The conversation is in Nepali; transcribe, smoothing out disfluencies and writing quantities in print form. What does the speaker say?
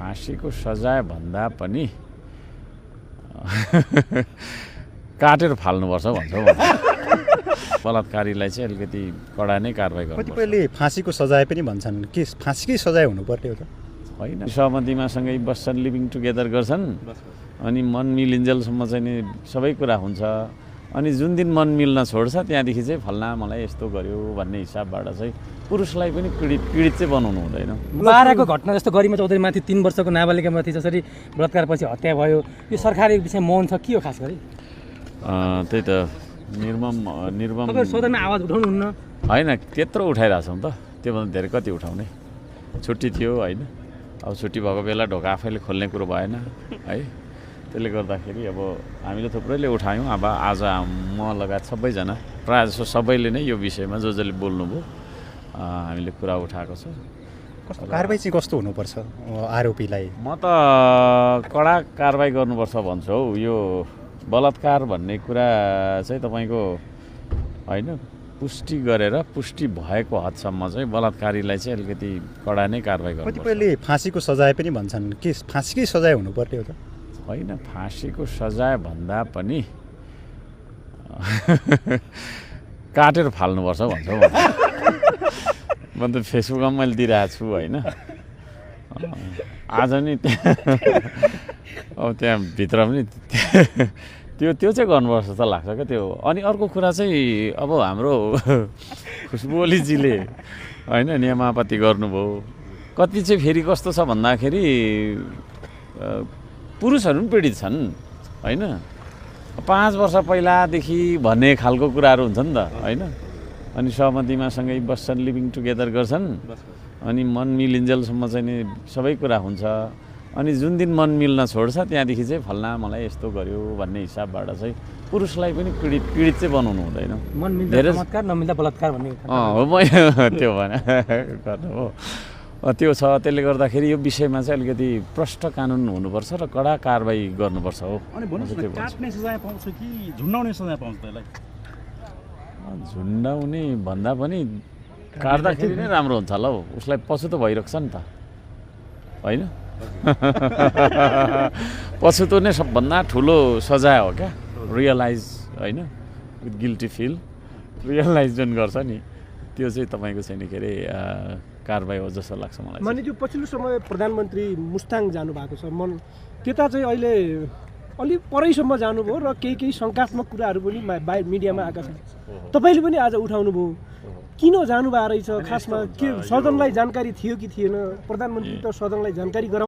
फाँसीको सजाय भन्दा पनि काटेर फाल्नुपर्छ भन्छौ। बलात्कारीलाई चाहिँ अलिकति कडा नै कारबाही गर्नुपर्छ। कतिपयले फाँसीको सजाय पनि भन्छन् के फाँसीकै सजाय हुनुपर्ने हो त? होइन, सहमतिमा सँगै बस्छन्, लिभिङ टुगेदर गर्छन्, अनि मन मिलिन्जेलसम्म चाहिँ नि सबै कुरा हुन्छ। अनि जुन दिन मन मिल्न छोड्छ त्यहाँदेखि चाहिँ फल्ना मलाई यस्तो गर्यो भन्ने हिसाबबाट चाहिँ पुरुषलाई पनि पीडित चाहिँ बनाउनु हुँदैन। बाह्रको घटना जस्तो गरिमा चौधरीमाथि 3 वर्षको नाबालिकामाथि जसरी बलात्कारपछि हत्या भयो, यो सरकारी विषय मौन छ के हो खास गरी? त्यही त निर्मम सदनमा आवाज उठाउनुहुन्न? होइन, त्यत्रो उठाइरहेछौँ त, त्योभन्दा धेरै कति उठाउने। छुट्टी थियो होइन, अब छुट्टी भएको बेला ढोका आफैले खोल्ने कुरो भएन है। त्यसले गर्दाखेरि अब हामीले थुप्रैले उठायौँ। अब आज म लगायत सबैजना, प्रायः जसो सबैले नै यो विषयमा जसले बोल्नुभयो हामीले कुरा उठाएको छ। कस्तो कारबाही चाहिँ कस्तो हुनुपर्छ आरोपीलाई? म त कडा कारबाही गर्नुपर्छ भन्छु हौ। यो बलात्कार भन्ने कुरा चाहिँ तपाईँको होइन, पुष्टि गरेर पुष्टि भएको हदसम्म चाहिँ बलात्कारीलाई चाहिँ अलिकति कडा नै कारबाही गर्नुपर्छ। कतिपयले फाँसीको सजाय पनि भन्छन् के फाँसीकै सजाय हुनुपर्ने हो त? होइन, फाँसीको सजाय भन्दा पनि काटेर फाल्नुपर्छ भन्छौ। म त फेसबुकमा मैले दिइरहेको छु होइन। आज नि अब त्यहाँ भित्र पनि त्यो चाहिँ गर्नुपर्छ जस्तो लाग्छ क्या त्यो। अनि अर्को कुरा चाहिँ अब हाम्रो खुसबु ओलीजीले होइन नियमापत्ति गर्नुभयो। कति चाहिँ फेरि कस्तो छ भन्दाखेरि पुरुषहरू पनि पीडित छन् होइन। 5 वर्ष पहिलादेखि भन्ने खालको कुराहरू हुन्छ नि त होइन। अनि सहमतिमा सँगै बस्छन्, लिभिङ टुगेदर गर्छन्, अनि मन मिलिन्जेलसम्म चाहिँ नि सबै कुरा हुन्छ। अनि जुन दिन मन मिल्न छोड्छ त्यहाँदेखि चाहिँ फल्ना मलाई यस्तो गर्यो भन्ने हिसाबबाट चाहिँ पुरुषलाई पनि पीडित चाहिँ बनाउनु हुँदैन। मन मिल्दा चमत्कार, नमिल्दा बलात्कार भन्ने हो, म त्यो भने गर्नु हो त्यो छ। त्यसले गर्दाखेरि यो विषयमा चाहिँ अलिकति प्रष्ट कानुन हुनुपर्छ र कडा कारबाही गर्नुपर्छ हो। अनि भन्नुहोस् न, काट्ने सजाय पाउँछ कि झुन्डाउने सजाय पाउँछ त्यसलाई? झुन्डाउने भन्दा पनि काट्दाखेरि नै राम्रो हुन्छ होला हौ। उसलाई पछुतो भइरहेको छ नि त होइन। पछुतो नै सबभन्दा ठुलो सजाय हो क्या। रियलाइज होइन, विथ गिल्टी फिल रियलाइज जुन गर्छ नि त्यो चाहिँ तपाईँको चाहिँ नि के अरे कारबाही हो जस्तो लाग्छ मलाई। माने त्यो पछिल्लो समय प्रधानमन्त्री मुस्ताङ जानुभएको छ, मन त्यता चाहिँ अहिले अलिक परैसम्म जानुभयो र केही शङ्कात्मक कुराहरू पनि मिडियामा आएका छन्। तपाईँले पनि आज उठाउनुभयो, किन जानुभएको रहेछ? खासमा के सदनलाई जानकारी थियो कि थिएन? प्रधानमन्त्री त सदनलाई जानकारी गराउनु